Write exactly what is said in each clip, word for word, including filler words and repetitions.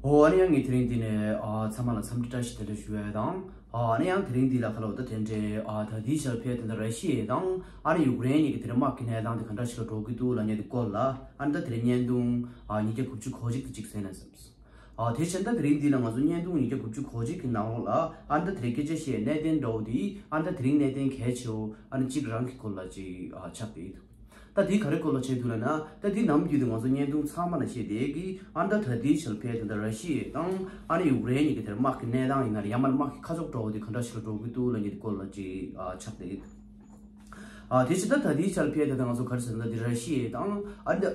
ཨོ། ཨ་ནི་ཡང་ངས་དེ་རིང་འདི་ནས་ཨ་ཚང་མ་ལ་འཚམས་འདྲི་བཀྲ་ཤིས་བདེ་ལེགས་ཞུ་ཡས་དང་། ཨ་ཨ་ནི་ཡང་དེ་རིང་འདི་ལ་ཁ་ལོ་ད་དེ་འདྲའི་ཨ་ད་ལྟའི་ཆར་ཕེ་ད་ལྟ་ར་ཤི་ཡ་དང་ཨ་ནི་ཡུཀ་རེན་གཉིས་ཀྱི་དེ་རིང་དམག་གི་གནས་སྟངས་དེ་ག་འདྲ་ཞིག་ལ་འགྲོ་གི་འདུག་ལབ་མཁན་དེ་སྐོར་ལ་ཨ་ནི་ད་དེ་རིང་བརྙན་ཐུང་ཨ་ཉིས་བརྒྱ་དགུ་བཅུ་གོ་གཅིག་དེ་གཅིག་གསན་ན་བསམས། ཨ་དེ་བྱས་ད་དེ་རིང་འདི་ལ་ང་ཚོ་བརྙན་ཐུང་ཉིས་བརྒྱ་དགུ་བཅུ་གོ་གཅིག་གི་ནང་ལོགས་ལ་ཨ་ནི་ད་དེ་རིང་སྐད་ཆ་བཤད་གནད་དོན་འདྲ་བོ་དེ་ཨ་ནི་ད་དེ་རིང་གནད་དོན་གལ་ཆེ་བོ་ཨ་ནི་གཅིག་རང་གི་སྐོར་ལ་ཅིག་ཨ་ཆགས་བསྡད་འདུག་ད་དེ་ག་རེ་སྐོར་ལ་བྱས་འདུག་ལབ་ན། ད་དེ་ནམ་རྒྱུན་དུ་ང་ཚོ་བརྙན་ཐུང་ཚང་མ་ལ་བཤད་བསྡད་ཀྱི་ཨ་ནི་ད་ད་ལྟའི་ཆར་ཕེ་ད་ལྟ་ར་ཤི་ཡ་དང་ཨ་ནི་ཡུཀ་རེན་གཉིས་ཀྱི་དེར་དམག་གི་གནས་སྟངས་ཡིན་ན་རེད། ཡང་མིན་དམག་གི་ཁ་ཕྱོགས་འདྲ་བོ་དེ་ག་འདྲ་ཞིག་ལ་འགྲོ་གི་འདུག་ལབ་མཁན་དེ་སྐོར་ལ་ཅིག་ཨ་ཆགས་བསྡད་ཀྱི། ཨ་དེ་བྱས་ད་ད་ལྟའི་ཆར་ཕེ་ད་ལྟ་ང་ཚོ་ག་རེ་ཟེར་ན་ད་དེ་ར་ཤི་ཡ་དང་ཨ་ནི་ད་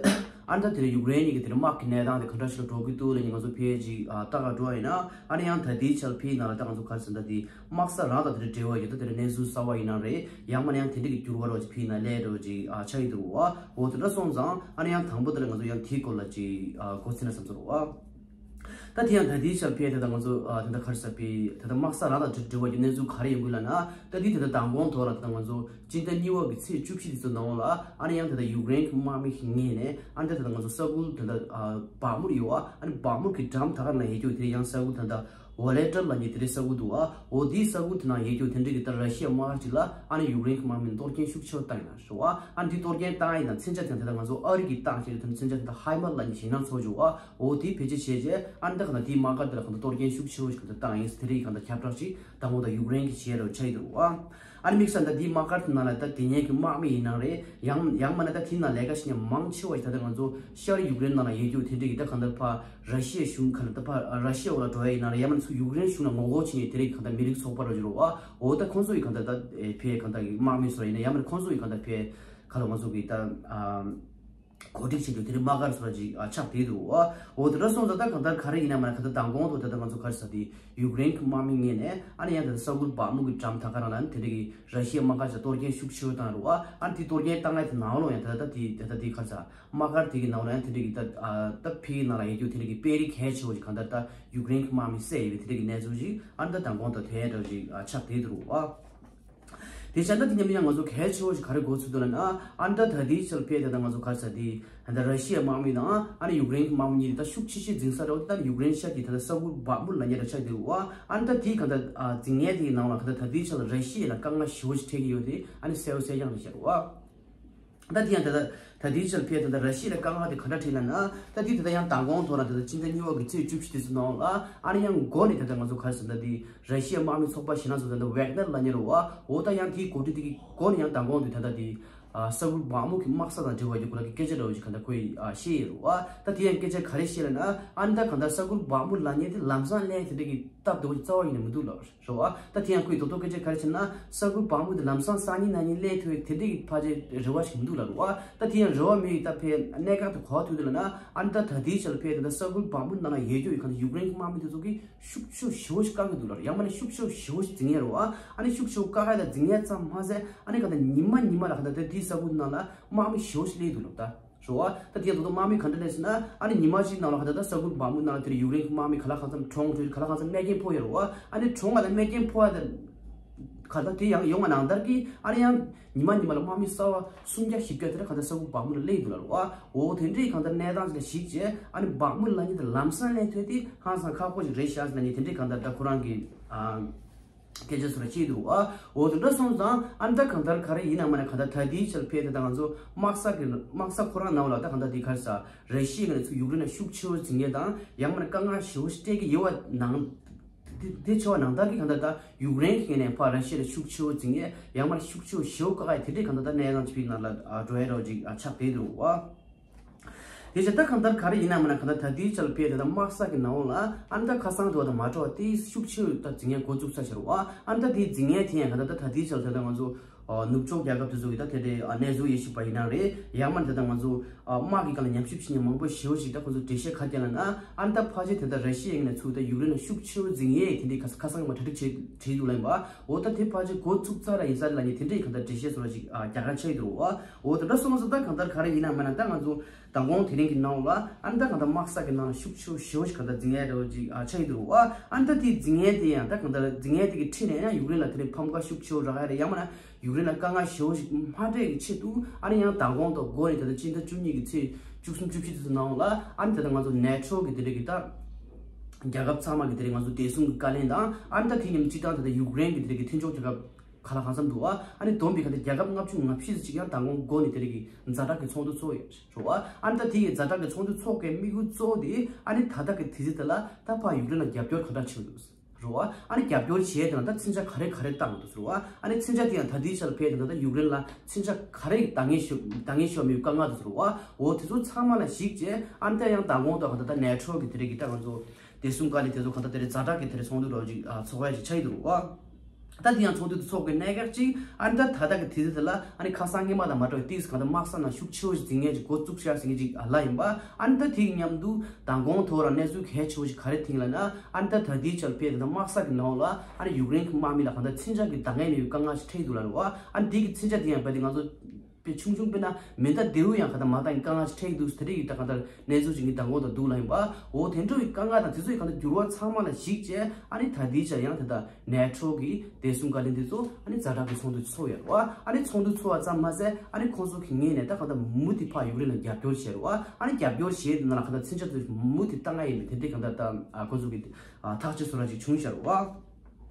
ཨ་ནི་ད་དེ་ཡུཀ་རེན་གཉིས་ཀྱི་དེར་དམག་གི་གནས་སྟངས་དེ་ག་འདྲ་ཞིག་ལ་འགྲོ་གི་འདུག་ལབ་མཁན་ང་ཚོ་ཕེ་ཅིག་ཨ་ལྟ་ག་འགྲོ་བ་ཡིན་ན། ཨ་ནི་ཡང་ད་ལྟའི་ཆར་ཕེ་ནང་ལ་ད་ང་ཚོ་ག་རེ་ཟེར་ན་ད་དེ་དམག་ས་རང་དང་དེ་འདྲ་འབྲེལ་བ་ཡོད་ད་དེ་འདྲ་གནས་ཚུལ་གསར་བ་ཡིན་ན་རེད། ཡང་མིན་ཡང་དེ་འདྲ་གི་འགྱུར་བ་རོ་ཅིག་ཕེ་ན་ལས་རོ་ཅིག་ཨ་ཆགས་ཀྱི་འདུག་བ། འོ་དེ་འདྲ་སོང་ཙང་ཨ་ནི་ཡང་དང་པོ་དེ་ལ་ང་ཚོ་ཡང་དེའི་སྐོར་ལ་ཅིག་ཨ་མགོ་ཚོད་ན་བསམ་ཚོར་བ། ད་དེ་ཡང་ད་ལྟའི་ཆར་ཕེ་ད་ལྟ་ང་ཚོ་ཨ་ད་ལྟ་ག་རེ་ཟེར་ཕེ་ད་ལྟ་དམག་ས་རང་དང་དེ་འདྲ་འབྲེལ་བ་གི་གནས་ཚུལ་ག་རེ་ཡོང་གི་ལབ་ན། ད་དེ་ད་ལྟ་མདང་དགོང་ཐོག་ལ་ད་ལྟ་ང་ཚོ་སྤྱི་ཟླ་གཉིས་པ་གི་ཚེས་བཅུ་བཞི་དེ་ཚོ་ནང་ལ་ཨ་ནི་ཡང་ད་ལྟ་ཡུཀ་རེན་གྱི་དམག་མི་ཞིག་ངོས་ནས་ཨ་ནི་ད་ལྟ་ང་ཚོ་ས་ཁུལ་ད་ལྟ་ཨ་བག་མུར་ཡོད་ཨ་ཨ་ནི་བག་མུར་གྱི་འགྲམ་ད་ག་ན་ཡོད་རྒྱུ་དེ་ཡང་ས་ཁུལ་ད་ལྟ་ཝོ་ལེ་ཏར་ལབ་མཁན་དེ་འདྲའི་ས་ཁུལ་འདུག་ཨ། འོ་དེའི་ས་ཁུལ་དེ་ན་ཡོད་རྒྱུ་དེ་འདྲའི་གི་ད་ར་ཤི་ཡ་དམག་སྒར་ཅིག་ལ་ཨ་ནི་ཡུཀ་རེན་གྱི་དམག་མིས་གཏོར་སྐྱོན་ཤུགས་ཆེ་བོ་བཏང་ཡིན་ན་ཞུ་ཨ། ཨ་ནི་དེ་གཏོར་སྐྱོན་བཏང་ཡིན་ན་མཚོན་ཆ་དེ་ད་ལྟ་ང་ཚོ་ཨ་རི་གིས་བཏང་བྱས་དེ་མཚོན་ཆ་དེ་ད་ཧའི་མར་ལབ་མཁན་ཞེད་སྣང་ཚ་བོ་ཅིག་ཡོད་ཨ། འོ་དེ་བེད་སྤྱོད་བྱས་རྗེས་ཨ་ནི་ད་ག་ད་དེའི་དམག་སྒར་དེ་ལ་ག་ད་གཏོར་སྐྱོན་ཤུགས་ཆེ་བོ་ཞིག་ག་ད་བཏང་ཡིན་ཟེར་དེ་རིགས་ག་ད་ཁྱབ་བསྒྲགས་ཤིག་དང་པོ་ད་ཡུཀ་རེན་གྱིས་བྱས་རེད་ཆགས་ཡོད་འདུག་ཨ། ཨ་ནི་དམིགས་བསལ་ད་དེའི་དམག་སྒར་དེ་ནང་ལ་ད་དེ་ཉིད་ཀྱི་དམག་མི་ཡིན་ནའང་རེད། ཡང་ཡང་མིན་ན་ད་དེའི་ནང་ལས་ཀ་བྱེད་མཁན་མང་ཆེ་བ་ཞིག་ད་ལྟ་ང་ཚོ་ཤར་ཡུཀ་རེན་ནང་ལ་ཡོད་རྒྱུ་དེ་འདྲ་གི་ད་གང་ལྟར་ཕ་ར་ཤི་ཡའི་གཞུང་ག་ལ་ད་ཕ་ར་ཤི་ཡའི་འོག་ལ་འགྲོ་ཡ་ཡིན་ན་རེད། ཡང་མིན་ན་ཚུར་ཡུཀ་རེན་གཞུང་ལ་ངོ་རྒོལ་བྱེད་མཁན་དེ་རིགས་གང་ལྟར་མི་རིགས་ཚོགས་པ་ར་ཅིག་རེད་བ། འོ་ད་ཁོང་ཚོ་ཡི་གང་ལྟར་ད་ཕའི་གང་ལྟར་གི་དམག་མི་ཚོ་ཡིན་ན་ཡང་མིན་ན་ཁོང་ཚོ་ཡི་གང་ལྟར་ཕའི་ག་ལ་ང་ཚོ་གི་ད་གོ་སྒྲིག་བྱེད་རྒྱུ་དེ་རིགས་དམག་སྒར་ཚོ་ར་ཅིག་ཆགས་བསྡད་འདུག་བ། འོ་དེ་འདྲ་སོང་ཙང་ད་གང་ལྟར་ག་རེ་ཡིན་ན་མིན་ན་གང་ལྟར་མདང་དགོང་དུ་ད་ལྟ་ང་ཚོ་ག་རེ་ཟེར་དེ། ཡུཀ་རེན་གྱི་དམག་མི་ངོས་ནས་ཨ་ནི་ཡང་དེ་ས་ཁུལ་བག་མུག་གི་འགྲམ་ད་ག་རང་ལ་ཨ་ནི་དེ་འདྲ་གི་ར་ཤི་ཡའི་དམག་སྒར་ཅིག་གཏོར་སྐྱོན་ཤུགས་ཆེ་བོ་བཏང་རེད་བ། ཨ་ནི་དེ་གཏོར་སྐྱོན་བཏང་ཡ་དེ་ནང་ལོགས་ཡང་ད་ལྟ་དེ་ད་ལྟ་དེ་ག་རེ་ཟེར་དམག་སྒར་དེ་གི་ནང་ལོགས་ཡང་དེ་འདྲ་གི་ད་ཨ་ད་ཕའི་ནང་ལ་ཡོད་རྒྱུ་དེ་འདྲ་གི་དཔོན་རིགས་གལ་ཆེ་བོ་ཞིག་གང་ལྟར་ད་ཡུཀ་རེན་གྱི་དམག་མི་བསད་ཡོད་པའི་དེ་འདྲ་གི་གནས་ཚུལ་ཞིག་ཨ་ནི་ད་མདང་དགོང་དུ་དེ་འདྲ་ཞིག་ཆགས་བསྡད་འདུག་བ། དེ་བྱས་ན་དེ་མཉམ་དུ་ཡང་ང་ཚོ་གལ་ཆེ་བོ་ཞིག་ག་རེ་གོ་ཚུལ་འདུག་ལབ་ན། ཨ་ནི་ད་ད་ལྟའི་ཆར་ཕེ་ད་ལྟ་ང་ཚོ་ག་རེ་ཟེར་དེ་ད་ལྟ་ར་ཤི་ཡའི་དམག་མི་དང་ཨ་ནི་ཡུཀ་རེན་གྱི་དམག་མི་གཉིས་དེ་ད་ཤུགས་ཆེ་ཤོས་འཛིང་ས་རེད་བ། ད་ཡུཀ་རེན་ཤར་གྱི་ད་ལྟ་ས་ཁུལ་བག་མུག་ལབ་མཁན་རེད་ཆགས་འདུག་བ། ཨ་ནི་ད་དེའི་གང་ལྟར་ཨ་འཛིང་མཁན་དེའི་ནང་ལ་གང་ལྟར་ད་ལྟའི་ཆར་ལ་ར་ཤི་ཡ་ལ་དཀའ་ངལ་ཞེ་པོ་ཞིག་འཕྲད་ཀྱི་ཡོད་དེ་ཨ་ནི་གསལ་པོ་གསལ་རྐྱང་རེད་བཤད་རེད་བ། ད་དེ་ཡང་ད་ལྟ་ད་ལྟའི་ཆར་ཕེ་ད་ལྟ་ར་ཤི་ཡ་ལ་དཀའ་ངལ་དེ་ག་འདྲ་འཕྲད་ལབ་ན། ད་དེ་ད་ལྟ་ཡང་མདང་དགོང་ཐོག་ལ་ད་ལྟ་སྤྱི་ཟླ་གཉིས་པ་གི་ཚེས་བཅུ་བཞི་དེ་ཚོ་ནང་ལ་ཨ་ནི་ཡང་འགོ་ནས་ད་ལྟ་ང་ཚོ་ག་རེ་ཟེར་ད་དེ་ར་ཤི་ཡའི་དམག་མི་ཚོགས་པ་ཞེད་སྣང་ཚོ་ད་ལྟ་ཝེག་ནར་ལབ་མཁན་རེད་བ། འོ་ད་ཡང་དེའི་འགོ་ཁྲིད་དེ་གི་འགོ་ནས་ཡང་མདང་དགོང་དུ་ད་ལྟ་དེ་ཨ་ས་ཁུལ་བག་མུག་གི་དམག་ས་དང་འབྲེལ་བ་ཡོད་དགོས་ལ་གི་སྐད་ཆ་འདྲ་བོ་ཞིག་ག་འདྲ་ཁོས་ཨ་བཤད་ཡོད་རེད་བ། ད་དེ་ཡང་སྐད་ཆ་ག་རེ་བཤད་ལབ་ན། ཨ་ནི་ད་གང་ལྟར་ས་ཁུལ་བག་མུག་ལབ་མཁན་དེ་ལམ་སང་སླེབས་དེ་འདྲ་གི་སྟབས་བདེ་བོ་ཞིག་རྩ་བ་ཉིད་ནས་མི་འདུག་ལབ་རེད་བ། ད་དེ་ཡང་ཁོས་རྡོག་རྡོག་སྐད་ཆ་ག་རེ་བྱས་ན་ས་ཁུལ་བག་མུག་དེ་ལམ་སང་སང་ཉིན་གནངས་ཉིན་སླེབས་ཐུབ་དེ་འདྲ་གི་ཕལ་ཆེར་རེ་བ་ཞིག་མི་འདུག་ལབ་རེད་བ། ད་དེ་ཡང་རེ་བ་མེད་ཡིན་ད་ཕེ་གནད་འགག་དེ་ག་པར་ཐུག་འདུག་ལབ་ན། ཨ་ནི་ད་ད་ལྟའི་ཆར་ཕེ་ད་ལྟ་ས་ཁུལ་བག་མུག་ནང་ལ་ཡོད་རྒྱུ་ཡོད་གང་ལྟར་ཡུཀ་རེན་གྱི་དམག་མི་དེ་ཚོ་གིས་ཤུགས་ཆེ་ཤོས་ཞེ་པོ་ཞིག་བཀག་གི་འདུག་ལབ། ཡང་མིན་ན་ཤུགས་ཆེ་ཤོས་ཞེ་པོ་ཞིག་འཛིང་ཡས་རེད་བ། ཨ་ནི་ཤུགས་ཆེ་ཤོས་བཀག་ཡས་དང་འཛིང་ཡས་ཙམ་མ་ཟད་ཨ་ནི་གང་ལྟར་ཉི་མ་ཉི་མ་ལ་གང་ལྟར་ད་དེའི་ས་ཁུལ་ནང་ལ་དམག་མི་ཞེ་པོ་ཞིག་སླེབས་འདུག་ལབ་ད་རེད་བ། ད་དེ་ཡང་ད་དུང་དམག་མི་ག་འདྲ་སླེབས་ཟེར་ན། ཨ་ནི་ཉི་མ་གཅིག་ནང་ལ་གང་ལྟར་ད་ས་ཁུལ་བག་མུག་ནང་ལ་དེར་ཡུཀ་རེན་གྱི་དམག་མི་ག་ལ་གང་འཚམ་གྲོངས་འགྲོ་གི་ག་ལ་གང་འཚམ་རྨས་སྐྱོན་ཕོག་ཡོད་རེད་བ། ཨ་ནི་གྲོངས་པ་དང་རྨས་སྐྱོན་ཕོག་ཡ་དང་གང་ལྟར་དེ་ཡང་ཡོང་བ་ནང་ལྟར་གྱི་ཨ་ནི་ཡང་ཉི་མ་ཉི་མ་ལ་དམག་མི་གསར་པ་སུམ་བརྒྱ་བཞི་བརྒྱ་དེ་འདྲ་གང་ལྟར་ས་ཁུལ་བག་མུག་ལ་སླེབས་འདུག་ལབ་རེད་བ། འོ་དེ་འདྲའི་གང་ལྟར་གནས་སྟངས་ཅིག་ལ་གཞིགས་བྱས་ཨ་ནི་བག་མུག་ལབ་མཁན་དེ་ལམ་སང་སླེབས་ཐུབ་དེ་ཧང་སང་ཁག་པོ་ཞིག་རེད་ཤག་ཟེར་ནས་དེ་འདྲའི་གང་ལྟར་ད་ཁོ་རང་གི་ཨ། སྐད་ཆ་ཚོ་ལ་བཤད་འདུག་ཨ། འོ་དེ་འདྲ་སོང་ཙང་ཨ་ནི་ད་གང་ལྟར་ག་རེ་ཡིན་ན་མ་ན་གང་ལྟར་ད་ལྟའི་ཆར་ཕེ་ད་ལྟ་ང་ཚོ་དམག་ས་གི་དམག་ས་ཁོ་རང་ནང་ལ་ད་གང་ལྟར་དེ་ག་རེ་ཟ་ར་ཤི་ཡ་ནས་ཚུར་ཡུཀ་རེན་ལ་ཤུགས་ཆེ་བོ་འཛིང་ཡས་དང་ཡང་མ་ན་དཀའ་ངལ་ཞེ་པོ་ཞིག་སྤྲད་ཀྱི་ཡོད་པ་ནང་དེ་དེ་ཆེ་བ་ནང་ལྟར་གྱི་གང་ལྟར་ད་ཡུཀ་རེན་གྱི་ནས་ཕར་ར་ཤི་ཡ་ལ་ཤུགས་ཆེ་བོ་འཛིང་ཡས་ཡང་མ་ན་ཤུགས་ཆེ་བོ་ཞེ་པོ་བཀག་ཡས་དེ་འདྲའི་གང་ལྟར་ད་གནས་སྟངས་ཅིག་ཕེ་ནང་ལ་འགྲོ་ཡས་རོགས་ཅིག་ཆགས་བསྡད་འདུག་ཨ། དེ་བྱས་ད་གང་ལྟར་ག་རེ་ཡིན་ན་མིན་ན་གང་ལྟར་ད་ལྟའི་ཆར་ཕེ་ད་ལྟ་དམག་ས་གི་ནང་ལ་ཨ་ནི་ད་ཁ་སང་དུ་བ་དང་མ་འགྲོ་བ་དེ་ཤུགས་ཆེ་ད་འཛིང་ཡས་འགོ་བཙུགས་ས་ཕྱིར་བ། ཨ་ནི་ད་དེ་འཛིང་ཡས་དེ་ཡང་གང་ལྟར་ད་ལྟའི་ཆར་ད་ལྟ་ང་ཚོ་ནུབ་ཕྱོགས་རྒྱལ་ཁབ་དེ་ཚོ་གི་ད་དེ་འདྲའི་གནས་ཚུལ་ཡིན་ཞིག་པ་ཡིན་ན་རེད། ཡང་མིན་ད་ལྟ་ང་ཚོ་དམག་གི་སྒང་ལ་ཉམས་ཞིབ་བྱེད་མཁན་མང་པོ་ཞེ་པོ་ཞིག་ད་ཁོ་ཚོ་འགྲེལ་བཤད་ག་རེ་བརྒྱབ་ལབ་ན། ཨ་ནི་ད་ཕལ་ཆེར་དེ་ལྟར་ར་ཤི་ཡ་ནས་ཚུར་ད་ཡུཀ་རེན་ལ་ཤུགས་ཆེ་བོ་འཛིང་ཡས་དེ་འདྲའི་ཁ་ཁ་སང་མ་གྲ་སྒྲིག་བྱས་བྲིས་འདུག་ལབ་ཡིན་པ། འོ་ད་དེ་ཕལ་ཆེར་འགོ་བཙུགས་ཚར་ལ་ཡིན་ས་རེད་ལབ་མཁན་དེ་འདྲའི་གང་ལྟར་འགྲེལ་བཤད་བཟོ་འདྲ་ཞིག་ཨ་རྒྱ་གར་ཆགས་ཡོད་འདུག་བ། འོ་དེ་འདྲ་སོང་ཙང་ད་གང་ལྟར་ག་རེ་ཡིན་ན་མིན་ན་ད་ང་ཚོ་མདང་དགོང་དེ་རིང་གི་ནང་ལ་ཨ་ནི་ད་གང་ལྟར་དམག་ས་གི་ནང་ལ་ཤུགས་ཆེ་ཞེ་པོ་ཞིག་གང་ལྟར་འཛིང་ཡས་འདྲ་བོ་ཅིག་ཨ་ཆགས་ཡོད་འདུག་བ། ཨ་ནི་ད་དེ་འཛིང་ཡས་དེ་ཡང་ད་གང་ལྟར་འཛིང་ཡས་དེ་གི་འཁྲིས་ནས་ཡང་ཡུཀ་རེན་ལ་དེ་འདྲའི་ཕམ་ཁ་ཤུགས་ཆེ་རག་ཡས་རེད། ཡང་མིན་ན་ཡུཀ་རེན་ལ་དཀའ་ངལ་ཞེ་པོ་ཞིག་མ་སྤྲད་ཀྱི་ཆེད་དུ་ཨ་ནི་ཡང་མདང་དགོང་དང་འགོ་ནས་ད་ལྟ་སྤྱི་ཟླ་བཅུ་གཉིས་ཀྱི་ཚེས་བཅུ་གསུམ་བཅུ་བཞི་དེ་ཚོ་ནང་ལ་ཨ་ནི་ད་ལྟ་ང་ཚོ་ནེ་ཊོ་གི་དེ་འདྲ་གི་ད། རྒྱལ་ཁབ་ཚང་མ་གི་དེ་རིང་ང་ཚོ་བདེ་སྲུང་གི་བཀའ་ལན་དང་། ཨ་ནི་ད་དེ་མཉམ་སྤྱི་བཏང་ད་ལྟ་ཡུཀ་རེན་གི་དེ་རིང་གི་མཐུན་ཕྱོགས་རྒྱལ་ཁབ་ག་ལ་གང་འཚམ་འདུག་བ། ཨ་ནི་བསྡོམས་པའི་ག་ད་རྒྱལ་ཁབ་ལྔ་བཅུ་ང་བཞི་ཙམ་ཅིག་ཡང་མདང་དགོང་འགོ་ནས་དེ་རིང་གི་ཛ་དྲག་གི་ཚོགས་འདུ་ཚོགས་ཡོད་རེད་བ། ཨ་ནི་ད་དེ་གི་ཛ་དྲག་གི་ཚོགས་འདུ་ཚོགས་པའི་དམིགས་ཡུལ་གཙོ་བོ་དེ་ཨ་ནི་ད་ལྟ་གི་དུས་ཚོད་དེ་ལ་ད་ཕར་ཡུཀ་རེན་ལ་རྒྱབ་སྐྱོར་ག་འདྲ་བྱེད་འདུག་རེད་བ། ཨ་ནི་རྒྱབ་སྐྱོར་བྱས་དེ་ན་ད་མཚོན་ཆ་ག་རེ་ག་རེ་བཏང་འདུག་ཟེར་བ། ཨ་ནི་མཚོན་ཆ་དེ་ཡང་ད་ལྟའི་ཆར་ཕེབས་དེ་ན་ད་ཡུཀ་རེན་ལ་མཚོན་ཆ་ག་རེ་འདང་ངེས་ཤོར་འདང་ངེས་ཤོར་མེད་དཀའ་ངལ་འདུག་ཟེར་བ། འོ་དེ་ཚོ་ཚང་མ་ལ་གཞིགས་བྱས། ཨ་ནི་ད་ཡང་མདང་དགོང་དང་ག་ད་ད་ནེ་ཊོ་གི་དེ་རིང་གི་ད་ང་ཚོ་བདེ་སྲུང་བཀའ་བློན་དེ་ཚོ་ག་ད་དེ་རིང་ཛ་དྲག་གི་དེ་རིང་ཚོགས་འདུ་རོགས་ཅིག་ཨ་ཚོགས་ཡ་ཅིག་ཆགས་ཀྱི་འདུག་བ། ད་དེ་ཡང་ཚོགས་འདུ་དེ་ཚོགས་པའི་གནད་འགག་ཅིག་ཨ་ནི་ད་ད་ལྟ་གི་དུས་ཚོད་དེ་ལ་ཨ་ནི་ཁ་སང་སྔོན་མ་དང་མ་འདྲ་བའི་ཏིས་གང་ལྟར་དམག་ས་ནང་ཤུགས་ཆེ་བོ་ཞིག་འཛིང་མཁན་ཅིག་འགོ་བཙུགས་ཤག་ཟེར་མཁན་ཅིག་ལ་ཡིན་པ། ཨ་ནི་ད་དེ་གི་མཉམ་དུ་མདང་དགོང་ཐོག་རང་གནས་ཚུལ་གལ་ཆེ་བོ་ཞིག་ག་རེ་ཐོན་ལབ་ན། ཨ་ནི་ད་ད་ལྟའི་ཆར་ཕེབས་དེ་དམག་ས་གི་ནང་ལ་ཨ་ནི་ཡུཀ་རེན་གི་དམག་མི་ལ་གང་ལྟར་མཚོན་ཆ་གི་འདང་ངེས་མེད་པའི་དཀའ་ངལ་ཞིག་འཕྲད་ཀྱི་འདུག་ལབ་རེད་བ། ཨ་ནི་དེ་གི་མཚོན་ཆ་དེ་ཡང་རྦད་དེ་ང་ཚོ་དཔེ་ཆུང་ཆུང་དཔེར་ན་མེ་མདའ་དེའུ་ཡང་གང་ལྟར་མ་བཏང་དཀའ་ངལ་ཞིག་འཕྲད་ཀྱི་འདུག་ཟེར་དེ་རིགས་ཀྱི་ད་གང་ལྟར་གནས་ཚུལ་ཞིག་གི་མདང་དགོང་དང་འདུག་ལབ་ཡིན་པ། འོ་དེ་འདྲ་བའི་དཀའ་ངལ་དང་དེ་ཚོ་ཡི་གང་ལྟར་འགྱུར་བ་ཚང་མ་ལ་གཞིགས་བྱས། ཨ་ནི་ད་ལྟའི་ཆར་ཡང་དེ་ད་ནེ་ཊོ་གི་བདེ་སྲུང་བཀའ་བློན་དེ་ཚོ་ཨ་ནི་ཛ་དྲག་གི་ཚོགས་འདུ་ཚོགས་ཡོད་རེད་བ། ཨ་ནི་ཚོགས་འདུ་ཚོགས་པ་ཙམ་མ་ཟད་ཨ་ནི་ཁོང་ཚོ་གི་ངོས་ནས་ད་གང་ལྟར་མུ་མཐུད་ཕར་ཡུཀ་རེན་ལ་རྒྱབ་སྐྱོར་བྱས་རེད་བ། ཨ་ནི་རྒྱབ་སྐྱོར་བྱས་དེ་ནང་ལ་གང་ལྟར་མཚོན་ཆ་དེ་མུ་མཐུད་བཏང་ཡ་ཡིན་པའི་དེ་འདྲའི་གང་ལྟར་ད་ཨ་ཁོང་ཚོ་གི་ཨ་ཐག་གཅོད་བཟོ་འདྲ་ཅིག་བྱུང་ཤག་རེད་བ།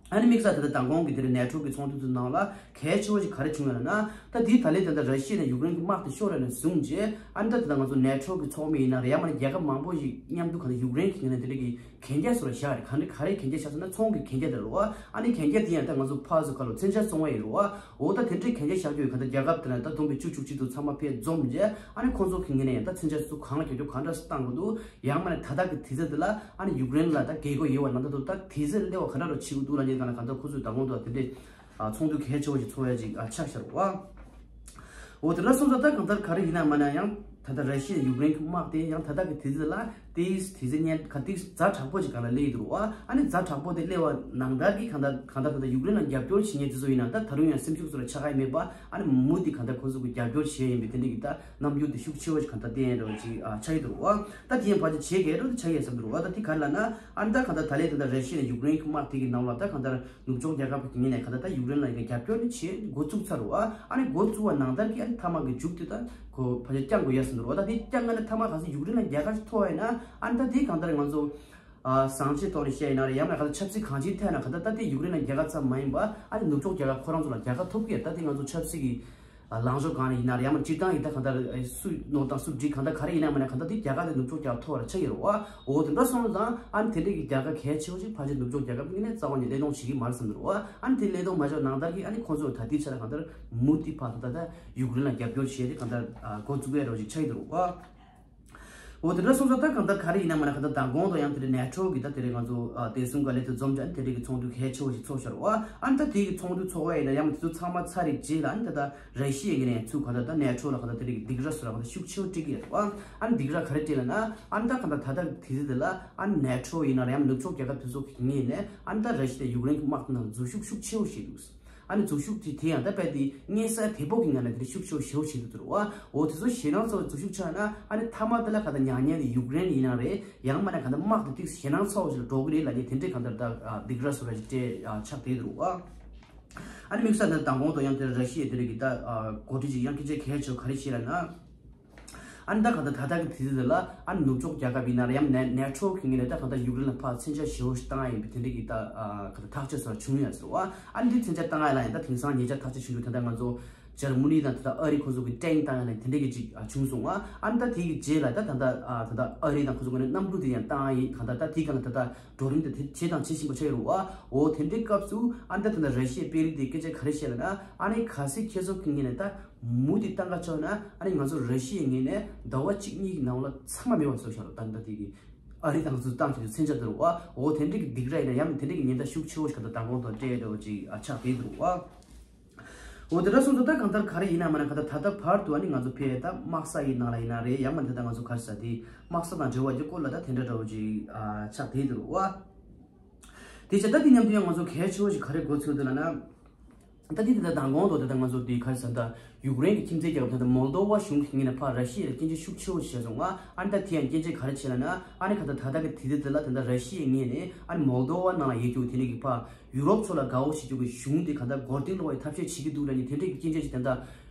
ཨ་ནི་དམིགས་བསལ་དེ་ལྟར་མདང་དགོང་གི་དེ་རིང་ནེ་ཊོ་གི་ཚོགས་འདུ་དེ་ནང་ལ་གལ་ཆེ་བོ་ཞིག་ག་རེ་བྱུང་ཡོད་ལབ་ན། ད་དེའི་ད་ལན་དེ་འདྲ་ར་ཤི་ཡ་ནས་ཡུཀ་རེན་གྱི་དམག་དེ་ཤོར་ཡ་ནས་བཟུང་རྗེས། ཨ་ནི་ད་དེ་འདྲ་ང་ཚོ་ནེ་ཊོ་གི་ཚོགས་མི་ཡིན་ན་རེད། ཡང་མིན་ན་རྒྱལ་ཁབ་མང་པོ་ཞིག་མཉམ་དུ་གང་ལྟར་ཡུཀ་རེན་གྱི་ངོས་ནས་དེ་འདྲ་གི་གན་རྒྱ་སོགས་ལ་བཞག་རེད། གང་འདྲ་ག་རེ་གན་རྒྱ་བཞག་ཟེར་ན་ཚོང་གི་གན་རྒྱ་དེ་རེད་བ། ཨ་ནི་གན་རྒྱ་དེ་ཡང་ད་ང་ཚོ་ཕར་ཚུར་ཁ་ལོ་མཚོན་ཆ་བཙོང་བ་ཡིན་རེད་བ། འོ་ད་དེ་འདྲའི་གན་རྒྱ་བཞག་རྒྱུ་ཡོད། གང་ལྟར་རྒྱལ་ཁབ་དེ་ལ་ད་བསྡོམས་པས་བཅུ་བཅུ་གཅིག་དུ་ཚང་མ་ཕར་འཛོམས་རྗེས། ཨ་ནི་ཁོང་ཚོ་གི་ངོས་ནས་ཡང་ད་མཚོན་ཆ་ཚུར་གང་ལ་རྒྱག་རྒྱུ་གང་འདྲ་སེ་བཏང་དགོས་འདུག་ཡང་མིན་ན་ད་ལྟ་གི་དུས་ཚོད་འདི་ལ་ཨ་ནི་ཡུཀ་རེན་ལ་ད་རྒྱལ་སྒོ་ཡོད་པ་ནང་ད་དུ་ད་དུས་ཚོད་སླེབས་པ་ག་འདྲ་རུ་ཕྱིན་འདུག་ལབ་མཁན་གང་ལ་གང་ལྟར་ཁོ་ཚོས་ད་དགོང་དུ་དེ་འདྲའི་ཨ་ཚོགས་འདུ་གལ་ཆེ་བོ་ཞིག་ཚོགས་ཡ་ཅིག་ཨ་ཆགས་ཤར་བ། འོ་དེ་འདྲ་སོང་ཙང་ད་གང་ལྟར་ག་རེ་ཡིན་ན་མིན་ན་ཡང་ད་ལྟ་ར་ཤི་ཡ་ཡུཀ་རེན་གྱི་དམག་དེ་ཡང་ད་ལྟ་གི་དུས་ཚོད་ལ་དེ་དུས་ཚོད་ཉན་ག་དུས་ཛ་དྲག་པོ་ཅིག་གང་ལ་སླེབས་ཡོད་འདུག་བ། ཨ་ནི་ཛ་དྲག་པོ་དེ་སླེབས་པ་ནང་ལྟར་གྱི་གང་ལྟར་གང་ལྟར་ད་ལྟ་ཡུཀ་རེན་ལ་རྒྱབ་སྐྱོར་བྱེད་མཁན་དེ་ཚོ་ཡིན་ན་ད་ད་རུང་ཡང་སེམས་ཤུགས་ཚོ་ལ་ཆག་གི་མེད་པ། ཨ་ནི་མུ་མཐུད་གང་ལྟར་ཁོ་ཚོ་གི་རྒྱབ་སྐྱོར་བྱས་ཡིན་པའི་དེ་འདྲ་གི་ད་རྣམ་འགྱུར་དེ་ཤུགས་ཆེ་བ་ཞིག་གང་ལྟར་བསྟན་ཡོད་འདྲ་བ་ཅིག་ཨ་ཆགས་ཀྱི་འདུག་བ། ད་དེ་ཡང་ཕལ་ཆེར་བྱེད་དགོས་འགྲོ་དེ་ཆགས་ཡོད་བསམ་འདུག་བ། ད་དེ་ག་རེ་ལབ་ན་ཨ་ནི་ད་གང་ལྟར་ད་ལན་ད་ལྟ་ར་ཤི་ཡ་ཡུཀ་རེན་གྱི་དམག་དེ་གི་ནང་ལ་ད་གང་ལྟར་ནུབ་ཕྱོགས་རྒྱལ་ཁབ་ཀྱི་ངོས་ནས་གང་ལྟར་ད་ཡུཀ་རེན་ལ་ཡི་གེ་རྒྱབ་སྐྱོར་ནི་བྱེད་འགོ་བཙུགས་ཚར་རེད་བ། ཨ་ནི་འགོ་བཙུགས་པ་ནང་ལྟར་གྱི་ཨ་ནི་མཐའ་མ་གི་མཇུག་དེ་ད་ཁོ་ཕལ་ཆེར་བསྐྱང་དགོས་ཡ་ཟིན་འདུག་རེད་བ། ད་དེ་བསྐྱང་ན་ནི་མཐའ་མ་གང་ཟེར་ཡུཀ་རེན་ལ་རྒྱལ་ཁ་ཞིག་ཐོབ་པ་ཡིན་ན་ཨ་ནི་ད་དེ་གང་ལྟར་ང་ཚོ་ཨ་བཟང་ཆའི་ཐོག་ནས་བཤད་ཡིན་ན་རེད། ཡང་ན་གང་ལྟར་ཆབ་སྲིད་གང་ཅིའི་ཐད་ན་གང་ལྟར་ད་དེ་ཡུཀ་རེན་ལ་རྒྱལ་ཁ་ཙམ་མ་ཡིན་པ་ཨ་ནི་ནུབ་ཕྱོགས་རྒྱལ་ཁབ་ཁོ་རང་ཚོ་ལ་རྒྱལ་ཁ་ཐོབ་ཀྱི་ཡ། ད་དེ་ང་ཚོ་ཆབ་སྲིད་ཀྱི་ལངས་ཕྱོགས་གང་ནས་ཡིན་ན་རེད། ཡང་མིན་སྤྱིར་བཏང་ཡིན་ད་གང་ལྟར་སུས་ནོར་དང་སུ་འགྲིག་གང་ལྟར་ག་རེ་ཡིན་ན་མིན་ན་གང་ལྟར་དེ་རྒྱལ་ཁ་དེ་ནུབ་ཕྱོགས་རྒྱལ་ཁབ་ཐོབ་པ་ཆགས་ཡོད་རེད་བ། འོ་དེ་འདྲ་སོང་ཙང་ཨ་ནི་དེ་འདྲས་ཀྱི་རྒྱལ་ཁ་གལ་ཆེ་བོ་ཞིག་ཕལ་ཆེར་ནུབ་ཕྱོགས་རྒྱལ་ཁབ་ཀྱི་ངོས་ནས་རྩ་བ་ནས་བློས་གཏོང་བྱེད་ཀྱི་མ་རེད་བསམ་གྱི་རེད་བ། ཨ་ནི་དེ་བློས་གཏོང་མ་བྱས་ནང་ལྟར་གྱི་ཨ་ནི་ཁོང་ཚོས་ད་ལྟའི་ཆ་ལ་གང་ལྟར་མུ་མཐུད་ཕར་ད་ད་ཡུཀ་རེན་ལ་རྒྱབ་སྐྱོར་བྱས་ཏེ་གང་ལྟར་འགོ་བཙུགས་ཡ་འདྲ་བོ་ཞིག་ཆགས་ཀྱི་འདུག་རེད་བ། འོ་དེ་འདྲ་སོང་ཙང་ད་གང་ལྟར་ག་རེ་ཡིན་ན་མིན་ན་གང་ལྟར་མདང་དགོང་དང་ཡང་དེ་འདྲའི་ནེ་ཊོ་གི་ད་དེ་འདྲའི་ང་ཚོ་ཨ་བདེ་སྲུང་བཀའ་བློན་དུ་འཛོམས་ཀྱང་དེ་འདྲའི་གི་ཚོགས་འདུ་གལ་ཆེ་བོ་ཞིག་ཚོགས་ཤར་བ། ཨ་ནི་ད་དེ་གི་ཚོགས་འདུ་ཚོགས་པ་ཡིན་ན་ཡང་དེ་ཚོ་ཚང་མ་ཚར་རེད་རྗེས་ལ་ཨ་ནི་ད་ད་ར་ཤི་ཡའི་ངོས་ནས་ཚུར་གང་ལྟར་ད་ནེ་ཊོ་ལ་གང་ལྟར་དེ་འདྲའི་གི་སྡིགས་ར་བཟོ་ར་གང་ལྟར་ཤུགས་ཆེ་བོ་སྤྲད་ཀྱི་ཡོད་རེད་བ། ཨ་ནི་སྡིགས་ར་ག་རེ་སྤྲད་ལབ་ན་ཨ་ནི་ད་གང་ལྟར་ད་ལྟ་གི་དུས་ཚོད་དེ་ལ་ཨ་ནི་ནེ་ཊོ་ཡིན་ན་རེད་ཡང་ནུབ་ཕྱོགས་རྒྱལ་ཁབ་དེ་ཚོ་གི་ངོས་ནས་ཨ་ནི་ད་ར་ཤི་ཡ་ཡུཀ་རེན་གི་དམག་དེ་ནང་འཛུལ་ཞུགས་ཤུགས་ཆེ་བོ་བྱས་འདུག་ཨ་ནི་འཛུལ་ཞུགས་དེ་དེ་ཡང་ད་རྦད་དེ་སྔོན་གསལ་དོད་པོ་གི་ངང་ནས་དེ་ཤུགས་ཆེ་བོ་ཞེ་པོ་བྱེད་ཀྱི་འདུག་རེད་བ། འོ་དེ་ཚོ་ཞེད་སྣང་ཚ་བོ་འཛུལ་ཞུགས་ཆགས་ན་ཨ་ནི་མཐའ་མ་དེ་ལ་ག་ད་མྱ་ངན་དེ་ཡུཀ་རེན་ཡིན་ན་རེད། ཡང་མིན་ན་ག་ད་དམག་དེ་ཏིག་ཞེད་སྣང་ཚ་བོ་ཞིག་ལ་འགྲོ་གི་རེད་ལབ་ནས་དེ་འདྲའི་གང་ལྟར་ད་སྡིགས་ར་བཟོ་ར་ཞིག་སྤྲད་ཆགས་བསྡད་འདུག་རེད་བ། ཨ་ནི་དམིགས་བསལ་ད་མདང་དགོང་དུ་ཡང་དེ་ར་ཤི་ཡའི་དེ་རིགས་ཀྱི་ད་འགོ་ཁྲིད་ཅིག་ཡང་སྐད་ཆ་གལ་ཆེ་བོ་ག་རེ་བཤད་ལབ་ན། ཨ་ནི་ད་ག་ད་ད་ལྟ་གི་དུས་ཚོད་ལ་ཨ་ནི་ནུབ་ཕྱོགས་རྒྱལ་ཁབ་ཡིན་ན་རེད་ཡང་ནེ་ནེ་ཊོ་གི་ངོས་ནས་ད་ག་ད་ཡུཀ་རེན་ལ་ཕར་མཚོན་ཆ་ཞེ་པོ་ཞིག་བཏང་ཡ་ཡིན་པའི་དེ་འདྲའི་གི་ད་ག་ད་ཐག་གཅོད་སོགས་བྱུང་ཡོད་ཟེར་བ། ཨ་ནི་འདི་མཚོན་ཆ་བཏང་ཡ་ལ་ཡང་ད་དེང་སང་ཉེ་ཆར་ཐག་གཅོད་བྱུང་རྒྱུ་ད་ལྟ་ང་ཚོ་འཇར་མ་ནི་དང་ད་ལྟ་ཨ་རི་ཁོ་ཚོ་གི་ཊེང་བཏང་ཡ་ལ་དེ་འདྲའི་གི་ཅིག་བྱུང་སོང་བ། ཨ་ནི་ད་དེ་གི་རྗེས་ལ་ད་ད་ལྟ་ད་ལྟ་ཨ་རི་དང་ཁོ་ཚོ་གི་གནམ་གྲུ་དེ་ཡང་བཏང་ཡ་ཡིན། ག་ད་ད་དེ་ག་ལ་ད་ད་བགྲོ་གླེང་དེ་དེ་བྱས་དང་བྱེད་བཞིན་པ་ཆགས་ཡོད་རེད་བ། འོ་དེ་འདྲའི་སྐབས་སུ་ཨ་ནི་ད་ད་ལྟ་ར་ཤི་ཡའི་དཔོན་རིགས་དེ་སྐད་ཆ་ག་རེ་བཤད་ལབ་ན་ཨ་ནི་གལ་སྲིད་ཁྱེད་ཚོ་གི་ངོས་ནས་ད་མུ་མཐུད་བཏང་ག་ཆོག་ན་ཨ་ནི་ང་ཚོ་ར་ཤི་ཡའི་ངོས་ནས་ཟླ་བ་གཅིག་གཉིས་ཀྱི་ནང་ལ་ཚང་མ་མེད་པ་བཟོ་བཞག་རོགས། ད་ལྟ་དེ་གི་ཨ་རི་དང་ཚོ་བཏང་བྱས་ཏེ་མཚོན་ཆ་དེ་རུ་བ། འོ་དེ་འདྲ་གི་སྡིགས་ར་ཡིན་ན་ཡང་དེ་འདྲ་གི་ཉེན་བརྡ་ཤུགས་ཆེ་བོ་ཞིག་ད་ལྟ་མདང་དགོང་དང་སྤྲད་འདྲ་བོ་ཅིག་ཨ་ཆགས་བསྡད་འདུག་བ། འོ་དེ་འདྲ་སོང་ཙང་ད་གང་ལྟར་ག་རེ་ཡིན་ན་མ་ན་ག་ད་ད་ལྟ་བར་དུ་ཨ་ནི་ང་ཚོ་ཕེ་ད་དམག་ས་ཡི་ནང་ལ་ཡིན་ན་རེད། ཡང་མ་ད་ད་ང་ཚོ་ག་རེ་ཟ་དེ་དམག་ས་དང་འབྲེལ་བ་གྱི་སྐོར་ལ་ད་དེ་འདྲ་འདྲ་བོ་ཅིག་ཨ་ཆགས་བསྡད་འདུག་བ། དེ་བྱས་ད་དེ་མཉམ་དུ་ཡང་ང་ཚོ་གལ་ཆེ་བོ་ཞིག་ག་རེ་མགོ་ཚོས་འདུག་ལབ་ན། ད་དེ་དེ་ད་མདང་དགོང་དུ་དེ་ད་ང་ཚོ་དེ་ག་རེ་ཟ་ད་ཡུཀ་རེན་གྱི་ཁྱིམ་མཚེས་རྒྱལ་ཁབ་དེ་ད་མོལ་དོ་བ་གཞུང་གི་ངོས་ནས་ཕར་ར་ཤི་ཡ་ལ་སྐྱོན་བརྗོད་ཤུགས་ཆེ་བོ་བྱས་སོང་ང་། ཨ་ནི་ད་དེ་ཡང་སྐྱོན་བརྗོད་ག་རེ་བྱས་ལབ་ན། ཨ་ནི་ག་ད་ད་ལྟ་གི་དུས་ཚོད་དེ་ལ་དེ་ད་ར་ཤི་ཡའི་ངོས་ནས་ཨ་ནི་མོལ་དོ་བ་ནང་ལ་ཡོད་རྒྱུ་དེ་འདྲ་གི་ཕར་ཡུ་རོབ་ཚོ་ལ་དགའ་བོ་བྱེད་རྒྱུ་གི་གཞུང་དེ་ག་ད་མགོ་རྟིང་སློག་པའི་ཐབས་ཤེས་བྱེད་ཀྱི་འདུག་ལབ་ནས་དེ་འདྲ་གི་སྐྱོན་བརྗོད་ཅིག་དེ་ད་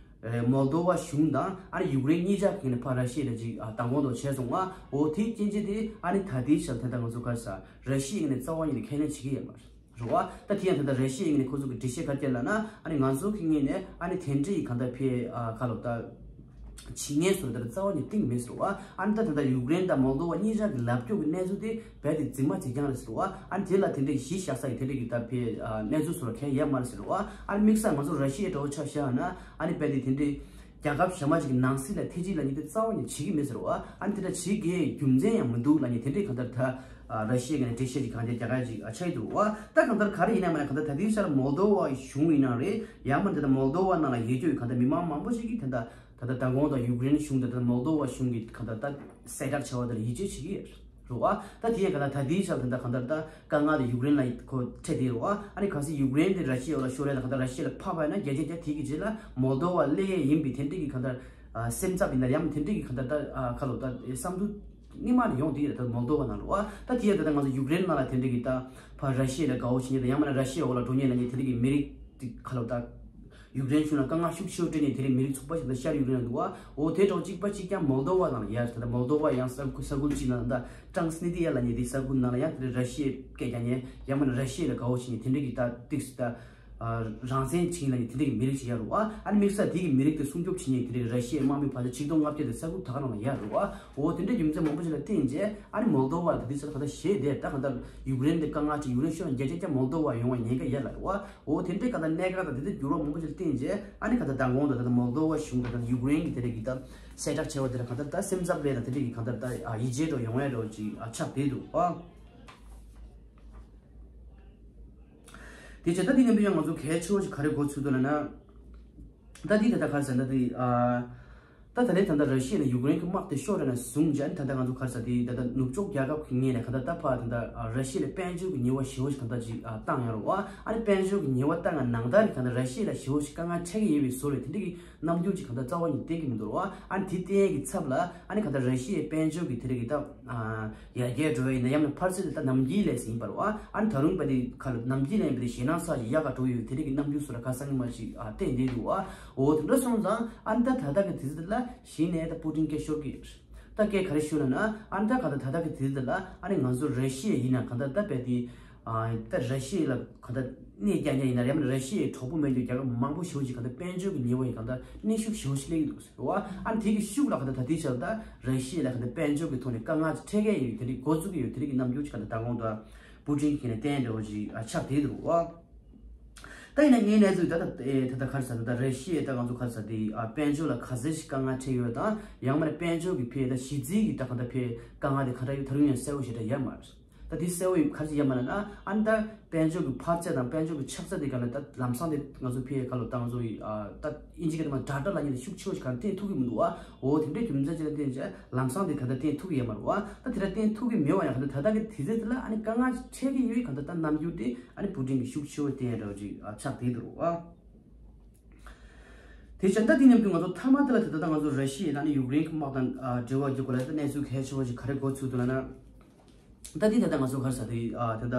ཨ་མོལ་དོ་བ་གཞུང་དང་ཨ་ནི་ཡུཀ་རེན་གཉིས་ཆ་གི་ནས་ཕར་ར་ཤི་ཡ་ལ་ཅིག་ཨ་མདང་དགོང་དུ་བྱས་སོང་ང་། འོ་དེའི་རྐྱེན་བྱས་དེ་ཨ་ནི་ད་ལྟའི་ཆར་དེ་འདྲ་ང་ཚོ་ག་རེ་ཟ་ར་ཤི་ཡ་གི་ནས་རྩ་བ་ཉིད་ནས་ཁས་ལེན་བྱེད་ཀྱི་ཡོད་མ་རེད། རེད་བ། ད་དེ་ཡང་ད་ལྟ་ར་ཤི་ཡའི་ངོས་ནས་ཁོ་ཚོ་གི་འགྲེལ་བཤད་ག་རེ་བསྐྱལ་ལབ་ན། ཨ་ནི་ང་ཚོ་གི་ངོས་ནས་ཨ་ནི་དེ་འདྲའི་གང་ལྟར་ཕའི་ཨ་ཁ་ལོ་ད་བྱེད་མཁན་སུ་རེད་ད་རྩ་བ་ནས་གཏིང་མེད་ཟེར་བ། ཨ་ནི་ད་ད་ལྟ་ཡུཀ་རེན་དང་མོལ་དོ་བ་གཉིས་ཆ་གི་ལབ་སྐྱོ་གི་གནས་ཚུལ་དེ་རྦད་དེ་རྫུན་མ་རྫུན་རྐྱང་རེད་ཟེར་བ། ཨ་ནི་དེ་ལ་དེ་འདྲའི་གཞི་བཞག་ས་ཡི་དེ་འདྲའི་གི་ད་ཕའི་ཨ་གནས་ཚུལ་སུ་ལ་གང་ཡང་ཡོད་མ་རེད་ཟེར་བ། ཨ་ནི་དམིགས་བསལ་ང་ཚོ་ར་ཤི་ཡའི་འགྲོ་ཆ་བཞག་ན་ཨ་ནི་རྦད་དེ་དེ་འདྲའི། རྒྱལ་ཁབ་གཞན་པ་ཅིག་གི་ནང་སྲིད་ལ་ཐེ་ཇུས་ལབ་མཁན་དེ་རྩ་བ་ནས་བྱེད་ཀྱི་མེད་ཟེར་བ། ཨ་ནི་དེ་འདྲ་བྱེད་དགོས་རྒྱུ་མཚན་ཡང་མི་འདུག་ལབ་མཁན་དེ་འདྲའི་གང་ལྟར་ད་ཨ་ར་ཤི་ཡའི་ངོས་ནས་འགྲེལ་བཤད་ཅིག་གང་ལྟར་རྒྱག་ཡ་ཅིག་ཨ་ཆགས་ཀྱི་འདུག་བ། ད་གང་ལྟར་ག་རེ་ཡིན་ན་མིན་ན་གང་ལྟར་ད་ལྟའི་ཆར་མོལ་དོ་བ་གཞུང་ཡིན་ན་རེད། ཡང་མིན་ད་ལྟ་མོལ་དོ་བ་ནང་ལ་ཡོད་རྒྱུ་ཡི་གང་ལྟར་མི་མང་མང་པོ་ཞིག་གིས་ད་ལྟ་ད་ལྟ་མདང་དགོང་དང་ཡུཀ་རེན་གཞུང་དང་ད་ལྟ་མོལ་དོ་བ་གཞུང་གིས་གང་ལྟར་ད་གསལ་བསྒྲགས་བྱས་པ་དེ་ལ་ཡིད་ཆེས་བྱེད་ཀྱི་ཡོད། རེད་བ། ད་དེ་ཡང་ག་ད་ད་དེའི་ཆར་དེ་འདྲ་གང་ལྟར་ད་དཀའ་ངལ་དེ་ཡུཀ་རེན་ལ་ཁོ་འཕྲད་དེ་རེད་བ། ཨ་ནི་གལ་སྲིད་ཡུཀ་རེན་དེ་ར་ཤི་ཡའི་འོག་ལ་ཤོར་ཡ་ད་གང་ལྟར་ར་ཤི་ཡ་ལ་ཕབ་པ་ཡིན་ན་བརྒྱ་ཆ་བརྒྱ་དེ་གི་རྗེས་ལ་མོལ་དོ་བ་སླེབས་ཡས་ཡིན་པའི་དེ་འདྲའི་གི་གང་ལྟར་ཨ་སེམས་འཚབ་ཡིན་ན་ཡང་དེ་འདྲའི་གི་གང་ལྟར་ད་ཨ་ཁ་ལོ་ད་བསམ་ཚུལ་སྔོན་མ་ནས་ཡོང་དེ་ཡོད་ད་མོལ་དོ་བ་ནང་རེད་བ། ད་དེ་ཡང་ད་ད་ང་ཚོ་ཡུཀ་རེན་ནང་ལ་དེ་འདྲའི་གི་ད་ཕར་ར་ཤི་ཡ་ལ་དགའ་བོ་བྱེད་མཁན་དང་ཡང་མིན་ན་ར་ཤི་ཡའི་འོག་ལ་འགྲོ་མཁན་ལབ་མཁན་དེ་འདྲའི་གི་མི་རིགས་དེ་ཁ་ལོ་ད། ཡུཀ་རེན་གཞུང་ལ་དཀའ་ངལ་ཤུགས་ཆེ་བོ་སྤྲད་ནས་དེ་རིང་མི་རིགས་ཚོགས་པ་ཞིག་དང་ཤར་ཡུཀ་རེན་ལ་འདུག་བ། འོ་དེ་འདྲ་གཅིག་པ་གཅིག་རྐྱང་མོལ་དོ་བ་ནང་ལ་ཡར་ད་ལྟ་མོལ་དོ་བ་ཡང་ས་ཁུལ་ས་ཁུལ་གཅིག་ནང་ད་ཀྲང་སི་ནི་ཏི་ཡ་ལབ་མཁན་དེ་ས་ཁུལ་ནང་ལ་ཡང་དེ་འདྲ་ར་ཤི་ཡའི་སྐད་རྒྱག་མཁན་ཡང་མིན་ན་ར་ཤི་ཡ་ལ་དགའ་བོ་བྱེད་མཁན་དེ་འདྲ་གི་ད་ཏིག་སི་ད་རང་བཙན་བྱེད་མཁན་ལབ་མཁན་དེ་འདྲ་གི་མི་རིགས་ཤིག་ཡོད་རེད་བ། ཨ་ནི་དམིགས་བསལ་དེ་གི་མི་རིགས་དེ་སྲུང་སྐྱོབ་བྱེད་མཁན་དེ་འདྲ་གི་ར་ཤི་ཡའི་དམག་མི་ཕལ་ཆེར་ཆིག་སྟོང་ལྔ་བརྒྱ་དེ་ས་ཁུལ་ད་ག་ནང་ལ་ཡོད་རེད་བ། འོ་དེ་འདྲ་རྒྱུ་མཚན་མང་པོ་ཞིག་ལ་བརྟེན་རྗེས་ཨ་ནི་མོལ་དོ་བ་ལ་ད་ལྟའི་ཆར་ད་ལྟ་ཞེད་བསྡད་ད་གང་ལྟར་ཡུཀ་རེན་དེ་དཀའ་ངལ་ཅིག་ཡུཀ་རེན་ཤོར་ན་བརྒྱ་ཆ་བརྒྱ་མོལ་དོ་བ་ཡོང་བའི་ཉེན་ཁ་ཡོད་རེད་བ། འོ་དེ་འདྲའི་གང་ལྟར་གནད་འགག་དང་དེ་འདྲའི་འགྱུར་བ་མང་པོ་ཞིག་བསྟན་རྗེས་ཨ་ནི་གང་ལྟར་མདང་དགོང་དང་ད་ལྟ་མོལ་དོ་བ་གཞུང་དང་ད་ལྟ་ཡུཀ་རེན་གྱི་དེ་འདྲ་གི་ད་གསལ་བསྒྲགས་བྱས་པ་དེ་ལ་གང་ལྟར་ད་སེམས་འཚབ་སླེབས་དང་དེ་འདྲའི་གི་གང་ལྟར་ད་ཨ་ཡིད་ཆེས་འགྲོ་ཡོང་ཡ་འགྲོ་ཅིག་ཨ་ཆགས་བསྡད་འདུག་ཨ། དེ་བྱས་ད་དེ་ནས་ཡང་ང་ཚོ་གལ་ཆེ་བོ་ཞིག་ག་རེ་གོ་ཚུལ་འདུག་ལབ་ན། ད་དེ་ད་ལྟ་ག་རེ་ཟེར་ན་ད་དེ་ཨ། ད་ད་ལན་ད་ལྟ་ར་ཤི་ཡ་ནས་ཡུཀ་རེན་གྱི་དམག་དེ་ཤོར་རེ་ན་བཟུང་རྗེས་ད་ལྟ་ང་ཚོ་ག་རེ་ཟ་དེ་ད་ལྟ་ནུབ་ཕྱོགས་རྒྱལ་ཁབ་ཀྱི་ངོས་ནས་ག་ད་ད་ཕར་ད་ལྟ་ར་ཤི་ཡ་ལ་དཔལ་འབྱོར་གྱི་ཉེས་པ་ཞེ་བོ་ཞིག་ག་ད་ཅིག་བཏང་ཡོད་རེད་བ། ཨ་ནི་དཔལ་འབྱོར་གྱི་ཉེས་པ་བཏང་ང་ནང་ལྟར་གྱི་ག་ད་ར་ཤི་ཡ་ལ་ཞེ་བོ་ཞིག་དཀའ་ངལ་འཕྲད་ཀྱི་ཡོད་པའི་བཟོ་རེད། དེ་འདྲ་གི་རྣམ་འགྱུར་ཅིག་ག་ད་རྩ་བ་ཉིད་བསྟན་གྱི་མི་འདུག་རེད་བ། ཨ་ནི་དེ་བསྟན་ཡས་ཀྱི་ཚབ་ལ་ཨ་ནི་ག་ད་ར་ཤི་ཡའི་དཔལ་འབྱོར་གྱི་དེ་རིགས་ཀྱི་ད་ཡར་རྒྱས་འགྲོ་བ་ཡིན་ན་ཡང་ན་འཕར་ཚད་དེ་ད་ནམ་རྒྱུན་ལས་ཟིན་པ་རེད་བ། ཨ་ནི་ད་རུང་བ་དེ་ཁ་ལ་ནམ་རྒྱུན་ལས་ཡིན་པ་དེ་ཞེད་སྣང་ཚ་ཞིག་ཡག་ག་འགྲོ་ཡོད་དེ་རིགས་ཀྱི་རྣམ་འགྱུར་སོགས་ལ་ཁ་སང་གི་མ་ཞིག་ཨ་བསྟན་བསྡད་འདུག་བ། འོ་དེ་འདྲ་སོང་ཙང་ཨ་ནི་ད་ད་ལྟ་གི་དུས་ཚོད་ལ་གཞི་ནས་ད་པུ་ཏིན་སྐད་ཤོར་གི་ད་སྐད་ག་རེ་ཤོར་ལབ་ན། ཨ་ནི་ད་ག་ད་ད་ལྟ་གི་དུས་ཚོད་ལ་ཨ་ནི་ང་ཚོ་ར་ཤི་ཡ་ཡིན་ན་ག་ད་ད་བས་དེ་ཨ་ད་ར་ཤི་ཡ་ལ་ག་ད་གནས་རྒྱ་རྒྱ་ཡིན་ན་ཡང་ན་ར་ཤི་ཡའི་གྲོགས་པོ་མེད་རྒྱུ་རྒྱལ་ཁབ་མང་པོ་ཞེ་བོ་ཞིག་ག་ད་དཔལ་འབྱོར་གྱི་ཉེས་པ་ཡིན་ག་ད་གནོན་ཤུགས་ཞེ་བོ་ཞིག་སླེབས་ཀྱི་འདུག་ཟེར་བ། ཨ་ནི་དེ་གི་ཤུགས་ལ་ག་ད་ད་ལྟའི་ཆར་ད་ར་ཤི་ཡ་ལ་ག་ད་དཔལ་འབྱོར་གྱི་ཐོག་ནས་དཀའ་ངལ་འཕྲད་མཁན་ཡོད་དེ་རིགས་འགོ་བཙུགས་ཀྱི་ཡོད་དེ་རིགས་ཀྱི་རྣམ་འགྱུར་ཅིག་ག་ད་མདང་དགོང་དུ་པུ་ཏིན་གྱིས་ནས་བསྟན་འདྲ་བོ་ཅིག་ཨ་ཆགས་བསྡད་འདུག་བ། ད་ཡིན་ན་ངའི་གནས་ཚུལ་ད་ད་ད་ད་ག་རེ་ཟ་ད་ད་ར་ཤི་ཡ་ད་ང་ཚོ་ག་རེ་ཟ་དེ་ཨ་དཔལ་འབྱོར་ལ་ག་ཚད་ཞིག་དཀའ་ངལ་འཕྲད་ཡོད་དང་ཡང་མིན་ན་དཔལ་འབྱོར་གྱི་ཕའི་ད་གཞི་རྩའི་གི་ད་ག་ད་ཕའི་དཀའ་ངལ་དེ་ག་འདྲ་ཡོད་ད་རུང་ཡང་གསལ་བོ་ཞེ་དྲག་ཡོད་མ་རེད། ད་དེ་གསལ་བོ་ཡིན་ག་རེ་ཡིན་མ་ལབ་ན། ཨ་ནི་ད་དཔལ་འབྱོར་གྱི་འཕར་ཚད་དང་དཔལ་འབྱོར་གྱི་ཆག་ཚད་དེ་ག་ལ་ད་ལམ་སང་དེ་ང་ཚོ་ཕའི་ག་ལ་ད་ང་ཚོ་ཡི་ཨ་ད་ཨིན་ཇི་སྐད་དུ་མ་ཌ་ཊ་ལབ་མཁན་དེ་ཤུགས་ཆེ་བོ་ཞིག་ག་ལ་བསྟན་ཐུབ་ཀྱི་མི་འདུག་བ། འོ་དེ་འདྲའི་རྒྱུ་མཚན་ཅིག་ལ་བརྟེན་བྱས་ལམ་སང་དེ་ག་ལ་བསྟན་ཐུབ་ཀྱི་ཡོད་མ་རེད་བ། ད་དེ་འདྲ་བསྟན་ཐུབ་ཀྱི་མེད་པ་ཡང་ག་ལ་ད་ད་གི་དུས་ཚོད་དེ་ལ་ཨ་ནི་དཀའ་ངལ་འཕྲད་ཀྱི་ཡོད་ག་ལ་ད་རྣམ་འགྱུར་དེ་ཨ་ནི་པུ་ཏིན་གྱི་ཤུགས་ཆེ་བོ་བསྟན་ཡ་འདྲ་བོ་ཅིག་ཨ་ཆགས་བསྡད་འདུག་བ། དེ་བྱས་ད་དེ་མཉམ་དུ་ང་ཚོ་མཐའ་མ་དེ་ལ་དེ་ད་ལྟ་ང་ཚོ་ར་ཤི་ཡ་དང་ནི་ཡུཀ་རེན་གྱི་དམག་དང་ཨ་འབྲེལ་བ་རྒྱུ་ག་ལ་ད་གནས་ཚུལ་གལ་ཆེ་བོ་ཞིག་ག་རེ་གོ་ཚུལ་འདུག་ལབ་ན། ད་དེ་ད་ལྟ་ང་ཚོ་ག་རེ་ཟ་དེ་ཨ་དེ་ད་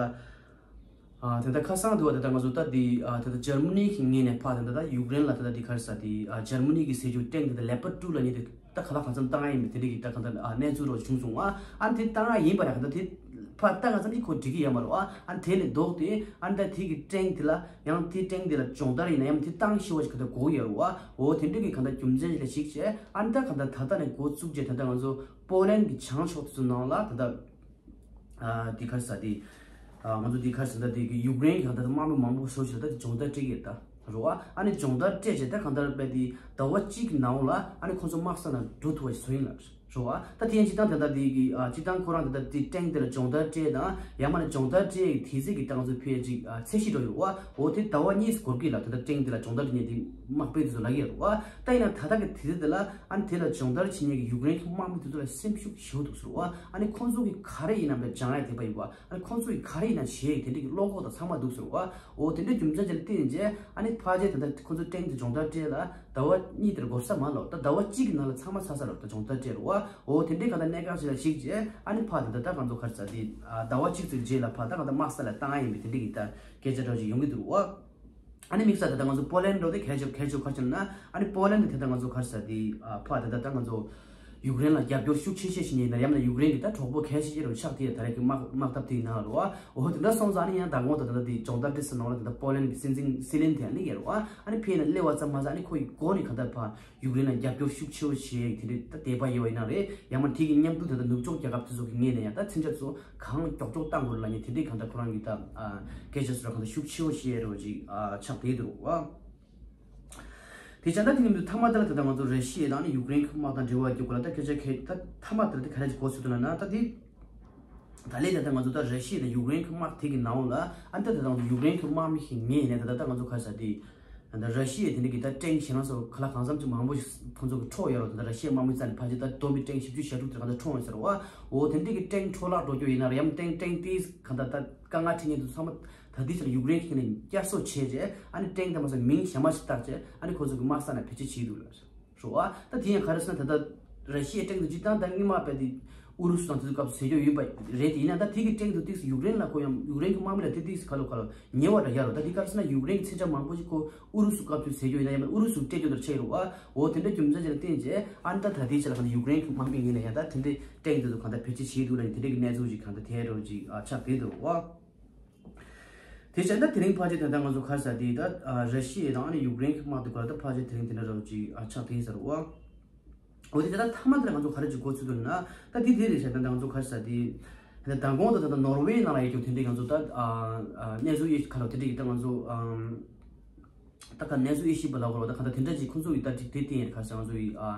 ཨ་དེ་ད་ཁ་སང་དུ་བ་དེ་ད་ང་ཚོ་ད་དེ་ཨ་དེ་ད་འཇར་མ་ནི་གི་ངོས་ནས་ཕར་དེ་ད་ད་ཡུཀ་རེན་ལ་དེ་ད་དེ་ག་རེ་ཟ་དེ་ཨ་འཇར་མ་ནི་གི་ཟེར་རྒྱུ་ཊེང་དེ་ད་ལེ་པར་ཊུ་ལབ་མཁན་དེ་ད་ག་ལ་གང་འཚམ་བཏང་ཡ་ཡིན་པའི་དེ་འདྲ་གི་ད་གང་ད་ཨ་གནས་ཚུལ་རོ་བྱུང་སོང་བ། ཨ་དེ་བཏང་ཡ་ཡིན་པ་ར་གང་ད་དེ་ཕར་བཏང་ང་ཙམ་གྱིས་ཁོ་འགྲིག་གི་ཡོད་མ་རེད་བ། ཨ་དེ་ལས་ལྡོག་སྟེ་ཨ་ད་དེ་གི་ཊེང་དེ་ལ་ཡང་དེ་ཊེང་དེ་ལ་སྦྱོང་བརྡར་ཡིན་ན་ཡང་དེ་བཏང་ཤེས་བ་ཞིག་ག་ད་དགོས་ཡོད་རེད་བ། འོ་དེ་འདྲ་གི་གང་ད་རྒྱུ་མཚན་ཞིག་ལ་གཞིགས་བྱས་ཨ་ད་གང་ད་ད་ལྟ་ནས་འགོ་བཙུགས་བྱས་ད་ལྟ་ང་ཚོ་པོ་ལན་གྱི་བྱང་ཕྱོགས་དེ་ཚོ་ནང་ལ་ད་ལྟ། ཨ་དེ་ག་རེ་ཟ་དེ། ཨ་ང་ཚོ་དེ་ག་རེ་ཟ་ད་དེ་གི་ཡུཀ་རེན་གྱི་གང་ལྟར་དམག་མི་མང་པོ་ཤོར་ཞིག་ད་དེ་སྦྱོང་བརྡར་སྤྲད་ཀྱི་ཡོད་ད་རེད་བ། ཨ་ནི་སྦྱོང་བརྡར་སྤྲད་བྱས་ད་གང་ལྟར་བས་དེ་ཟླ་བ་གཅིག་གི་ནང་ལ་ཨ་ནི་ཁོ་ཚོ་དམག་ས་ནང་འགྲོ་ཐུབ་པ་ཞིག་བཟོ་ཡིན་ལ་རེད་བ། ད་དེ་ཡང་སྤྱིར་བཏང་ད་ལྟ་དེ་གི་ཨ་སྤྱིར་བཏང་ཁོ་རང་ད་ལྟ་དེ་ཊེང་དེ་ལ་སྦྱོང་བརྡར་སྤྲད་དང་ཡང་མ་ནི་སྦྱོང་བརྡར་སྤྲད་ཀྱི་དུས་ཚོད་ཀྱི་ད་ང་ཚོ་ཕལ་ཆེར་ཨ་ཚད་གཞི་འགྲོ་ཡོད་བ། འོ་དེ་ཟླ་བ་གཉིས་སུ་འགོར་གི་ལ་ད་ལྟ་ཊེང་དེ་ལ་སྦྱོང་བརྡར་སྤྲད་མཁན་དེ་དམག་དཔོན་དེ་ཚོ་ལབ་ཀྱི་ཡོད་རེད་བ། ད་ཡིན་ན་ད་ལྟ་གི་དུས་ཚོད་དེ་ལ་ཨ་ནི་དེ་ལ་སྦྱོང་བརྡར་བྱེད་མཁན་གྱི་ཡུཀ་རེན་གྱི་དམག་མི་དེ་ཚོ་ལ་སེམས་ཤུགས་ཞེ་པོ་འདུག་ཟེར་བ། ཨ་ནི་ཁོང་ཚོ་གི་ག་རེ་ཡིན་ནམ་ལ་སྦྱང་ཡ་དེ་པ་ཡིན་བ། ཨ་ནི་ཁོང་ཚོ་གི་ག་རེ་ཡིན་ན་བྱེད་ཡ་དེ་འདྲ་གི་བློ་ཁོག་དང་ཚང་མ་འདུག་ཟེར་བ། འོ་དེ་འདྲ་རྒྱུ་མཚན་ཅིག་ལ་བརྟེན་བྱས་ཨ་ནི་ཕལ་ཆེར་ད་ལྟ་ཁོང་ཚོ་ཊེང་དེ་སྦྱོང་བརྡར་སྤྲད་ལ་ཟླ་བ་གཉིས་དེར་འགོར་ས་མ་ལོ། ད་ཟླ་བ་གཅིག་གི་ནང་ལ་ཚང་མ་ཚར་ས་ལ་ད་སྦྱོང་བརྡར་སྤྲད་རེད་བ། འོ་དེ་འདྲའི་གང་ལྟར་གནད་འགག་ཅིག་ལ་གཞིགས་བྱས་ཨ་ནི་ཕར་དེ་ད་ལྟ་ང་ཚོ་ག་རེ་ཟ་དེ་ཟླ་བ་གཅིག་ཙམ་རྗེས་ལ་ཕར་ད་གང་ལྟར་དམག་ས་ལ་བཏང་ཡ་ཡིན་པའི་དེ་འདྲ་གི་ད་སྐད་ཆ་འདྲ་ཅིག་ཡོང་གི་འདུག་བ། ཨ་ནི་དམིགས་བསལ་ད་ལྟ་ང་ཚོ་པོ་ལན་འགྲོ་དེ་གལ་ཆེ་གལ་ཆེ་ག་རེ་ཟེར་ན། ཨ་ནི་པོ་ལན་དེ་ད་ལྟ་ང་ཚོ་ག་རེ་ཟེར་དེ་ཕ་ད་ད་ད་ང་ཚོ་ཡུཀ་རེན་ལ་རྒྱབ་སྐྱོར་ཤུགས་ཆེ་ཤོས་ཤིག་ཡིན་ན་ཡང་ན་ཡུཀ་རེན་གྱི་ད་གྲོགས་པོ་གལ་ཆེ་ཤོས་རུ་ཆགས་དེ་ད་རེས་ཀྱི་དམག་དམག་འཐབ་དེའི་ནང་ལ་རུ་བ། འོ་དེ་འདྲ་སོང་ཙང་ཨ་ནི་ཡང་ད་དགོང་ད་ད་ད་དེ་སྦྱོང་བརྡར་འདྲི་ས་ནང་ལ་ད་ད་པོ་ལན་གྱི་སྲིད་འཛིན་སྲིད་བློན་དེ་ཨ་ནི་ཡོད་རུ་བ། ཨ་ནི་ཕེ་ཡིན་ན་སླེབས་པ་ཙམ་མ་ཟད་ཨ་ནི་ཁོ་ཡི་མགོ་ནས་ག་ད་ཕ་ཡུཀ་རེན་ལ་རྒྱབ་སྐྱོར་ཤུགས་ཆེ་བོ་བྱེད་ཡ་དེ་འདྲའི་ད་དད་པ་ཡོད་པ་ཡིན་ན་རེད། ཡང་མ་དེ་གི་མཉམ་དུ་ད་ལྟ་ནུབ་ཕྱོགས་རྒྱལ་ཁབ་དེ་ཚོ་གི་ངོས་ནས་ཡང་ད་མཚོན་ཆ་ཚོ་གང་མགྱོགས་མགྱོགས་བཏང་དགོས་ལ་ཉེ་དེ་འདྲའི་གང་ལྟར་ཁོ་རང་གི་ད་སྐད་ཆ་ཚོ་གང་ལྟར་ཤུགས་ཆེ་བོ་བཤད་རོགས་ཅིག་ཆགས་བསྡད་འདུག་བ། དེ་བྱས་ད་དེ་ནི་མཐའ་མ་དེ་ལ་ད་ལྟ་ང་ཚོ་ར་ཤི་ཡ་དང་ནི་ཡུཀ་རེན་གྱི་དམག་དང་འབྲེལ་བ་རྒྱུག་གོ་ལ་ད་སྐད་ཆ་གལ་ད་མཐའ་མ་དེ་ལ་ད་ག་རེ་ཅིག་གོ་ཚུལ་དུ་ལ་ན་ད་དེ་ད་ལས་ད་ལྟ་ང་ཚོ་ད་ར་ཤི་ཡ་དང་ཡུཀ་རེན་གྱི་དམག་དེ་གི་ནང་ལ་ཨ་ད་ད་ད་ང་ཚོ་ཡུཀ་རེན་གྱི་དམག་མི་ཞིག་ངེས་ནས་ད་ད་ད་ང་ཚོ་ག་རེ་ཟེར་དེ། ད་ར་ཤི་ཡས་དེ་འདྲ་གི་ད་ཊེང་ཁྱེད་རང་ཚོ་ཁ་ལག་གང་འཚམ་ཅིག་མང་པོ་ཞིག་ཁོང་ཚོ་གི་འཕྲོག་ཡོད་རོགས། ད་ར་ཤི་ཡ་དམག་མི་རྩ་ནས་ཕལ་ཆེར་ད་བསྡོམས་པའི་ཊེང་བཞི་བཅུ་ཞེ་དྲུག་དེ་ག་ད་འཕྲོག་ཡོད་ཟེར་བ། འོ་དེ་འདྲ་གི་ཊེང་འཕྲོ་བརླག་འགྲོ་རྒྱུ་ཡིན་ན་ར་ཡང་ཊེང་ཊེང་དེ་ག་ད་ད་དཀའ་ངལ་འཕྲད་མཁན་དུ་ཚང་མ་ད་དེ་ཚོ་ལ་ཡུཀ་རེན་གྱི་ནས་བསྐྱར་གསོ་བྱས་རྗེས་ཨ་ནི་ཊེང་དེ་མ་ཟད་མིང་གཞན་མ་ཞིག་བཏགས་རྗེས་ཨ་ནི་ཁོང་ཚོ་གི་དམག་ས་ནས་བེད་སྤྱོད་བྱེད་འདུག་ལ། རེད་བ། ད་དེ་ཡང་ག་རེ་ཟེར་ན་ད་ལྟ་ར་ཤི་ཡའི་ཊེང་དུ་སྤྱིར་བཏང་ད་སྔོན་མ་དཔེ་དེ་ཨུ་རུ་སུ་དང་དེ་ཚོ་སྐབས་སུ་བཟོས་ཀྱི་ཡོད་པ་རེད། དེ་ཡིན་ན་ད་དེ་གི་ཊེང་དུ་ཏིག་ཡུཀ་རེན་ལ་ཁོ་ཡང་ཡུཀ་རེན་གྱི་དམག་མི་ལ་དེ་ཏིག་ག་ལོ་ག་ལོ་ཉེ་བ་འདྲ་ཡ་རོ། ད་དེ་ག་རེ་ཟེར་ན་ཡུཀ་རེན་གྱི་མཚོན་ཆ་མང་པོ་ཞིག་ཁོ་ཨུ་རུ་སུ་སྐབས་སུ་བཟོས་ཀྱི་ཡོད་ན་ཡང་ན་ཨུ་རུ་སུ་སྤྲད་རྒྱུ་འདྲ་ཆགས་ཡོད་རེད་བ། འོ་དེ་འདྲ་རྒྱུ་མཚན་ཅིག་ལ་བརྟེན་རྗེས་ཨ་ནི་ད་ད་དེའི་ཆ་ལ་ག་ན་ཡུཀ་རེན་གྱི་དམག་མི་ངོས་ནས་ཡང་ད་དེ་འདྲའི་ཊེང་དེ་ཚོ་གང་ལྟར་བེད་སྤྱོད་བྱས་འདུག་ལ་ནི་དེ་འདྲའི་གི་གནས་ཚུལ་ཅིག་གང་ལྟར་དེ་རོ་ཅིག་ཨ་ཆགས་བསྡད་འདུག་བ། དེ་བྱས་ན་དེ་རིང་ཕལ་ཆེར་ད་ལྟ་ང་ཚོ་ག་རེ་ཟེར་དེ་ད་ར་ཤི་ཡ་དང་ཨ་ནི་ཡུཀ་རེན་གྱི་དམག་དེ་ག་ད་ཕལ་ཆེར་དེ་རིང་དེ་འདྲ་རོ་ཅིག་ཨ་ཆགས་བསྡད་ཟེར་བ། འོ་དེ་ད་ལྟ་མཐའ་མ་དེ་ལ་ང་ཚོ་ག་རེ་ཅིག་གོ་ཚུལ་འདུག་ན་ད་དེ་དེ་རེད་ཟེར་ད་ལྟ་ང་ཚོ་ག་རེ་ཟེར་དེ་ད་མདང་དགོང་དུ་ད་ལྟ་ནོར་ཝེ་ནང་ལ་ཡོད་རྒྱུ་དེ་འདྲའི་ང་ཚོ་ད་ཨ་ཨ་གནས་ཚུལ་ཡོད་ཁ་ལོ་དེ་འདྲའི་གི་ད་ང་ཚོ་ཨ་ད་ག་གནས་ཚུལ་ཡོད་ཤེས་པ་ལ་གོ་ལོ་ད་ག་ད་དེ་འདྲ་ཅིག་ཁོང་ཚོ་ཡི་ད་ཅིག་དེ་བསྟན་ཡོད་ཁ་ཟེར་ང་ཚོ་ཡི་ཨ་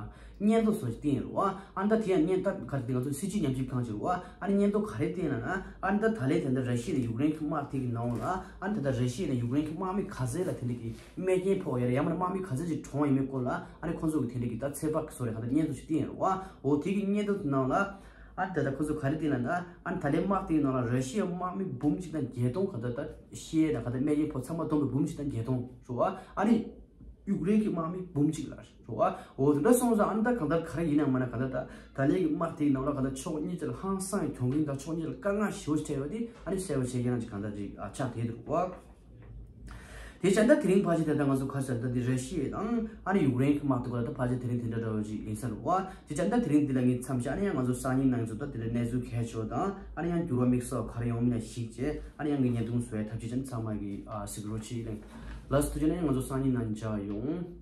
སྙན་ཐོ་སོགས་ཅིག་བསྟན་ཡོད་རེད་བ། ཨ་ནི་ད་དེ་ཡང་སྙན་ད་ག་རེ་དེ་ང་ཚོ་སྲིད་སྤྱི་ཉམས་ཞིབ་ཁང་ཅིག་རེད་བ། ཨ་ནི་སྙན་ཐོ་ག་རེ་བསྟན་ན་ན་ཨ་ནི་ད་ད་ལན་དེ་འདྲ་ར་ཤི་ཡ་དང་ཡུཀ་རེན་གྱི་དམག་དེ་གི་ནང་ལ་ཨ་ནི་ད་ད་ར་ཤི་ཡ་དང་ཡུཀ་རེན་གྱི་དམག་མི་ག་ཚད་ལ་དེ་འདྲ་གི་རྨས་སྐྱོན་ཕོག་ཡོད་རེད། ཡང་མིན་ན་དམག་མི་ག་ཚོད་ཅིག་གྲོངས་ཡོད་མེད་སྐོར་ལ་ཨ་ནི་ཁོང་ཚོ་གི་དེ་འདྲ་གི་ད་ཚོད་དཔག་གི་བཟོ་རེད་ག་ད་སྙན་ཐོ་ཞིག་བསྟན་ཡོད་རེད་བ། འོ་དེ་གི་སྙན་ཐོ་དེ་ནང་ལ་ཨ་ནི་ད་ལྟ་ཁོང་ཚོ་ག་རེ་བསྟན་ན་ན་ཨ་ནི་ད་ལན་དམག་དེའི་ནང་ལ་ར་ཤི་ཡ་དམག་མི་འབུམ་གཅིག་དང་བརྒྱད་སྟོང་ག་ད་ད་ཤི་ཡས་དང་ག་ད་རྨས་སྐྱོན་ཕོག་ཚང་མ་བསྡོམས་པའི་འབུམ་གཅིག་དང་བརྒྱད་སྟོང་རེད་བ། ཨ་ནི་ཡུཀ་རེན་གྱི་དམག་མི་འབུམ་གཅིག་ལ་རེད་བ། འོ་དེ་འདྲ་སོང་ཙང་ཨ་ནི་ད་གང་ལྟར་ག་རེ་ཡིན་ནའང་མིན་ན་གང་ལྟར་ད་ད་ལན་གྱི་དམག་དེའི་ནང་ལ་གང་ལྟར་ཕྱོགས་གཉིས་ཀྱི་ལ་ཧང་སང་གྱོང་གུན་དང་ཕྱོགས་གཉིས་ལ་དཀའ་ངལ་ཞེ་པོ་ཞིག་འཕྲད་ཡོད་དེ་ཨ་ནི་གསལ་པོ་བྱེད་ཡ་ཅིག་གང་ལྟར་ཅིག་ཨ་ཆགས་བསྡད་འདུག་བ། དེ་བྱས་ན་དེ་རིང་ཕལ་ཆེར་ད་ལྟ་ང་ཚོ་ག་རེ་ཟེར་ད་འདི་ར་ཤི་ཡ་དང་ཨ་ནི་ཡུཀ་རེན་གྱི་དམག་དེ་ག་ད་ཕལ་ཆེར་དེ་རིང་དེ་འདྲ་འདྲ་བོ་ཅིག་ཡིན་ས་རེད་བ། དེ་བྱས་ན་ད་དེ་རིང་འདི་ལ་ངས་མཚམས་བཞག་ཨ་ནི་ཡང་ང་ཚོ་སང་ཉིན་ནང་ཚོ་ད་དེ་འདྲ་གནས་ཚུལ་གལ་ཆེ་བ་དང་ཨ་ནི་ཡང་འགྱུར་བ་དམིགས་བསལ་ག་རེ་ཡོང་མིན་ལ་གཞིགས་བྱས་ཨ་ནི་ཡང་ངས་བརྙན་ཐུང་བཟོ་ཡ་ཐབས་ཤེས་བྱས་ནས་ཚང་མ་གི་ཨ་གཟིགས་རོགས་བྱེད་ལེ། ལགས་སོ་ཐུགས་རྗེ་ཆེ། ཨ་ནི་ཡང་ང་ཚོ་སང་ཉིན་ནང་མཇལ་ཡོང་།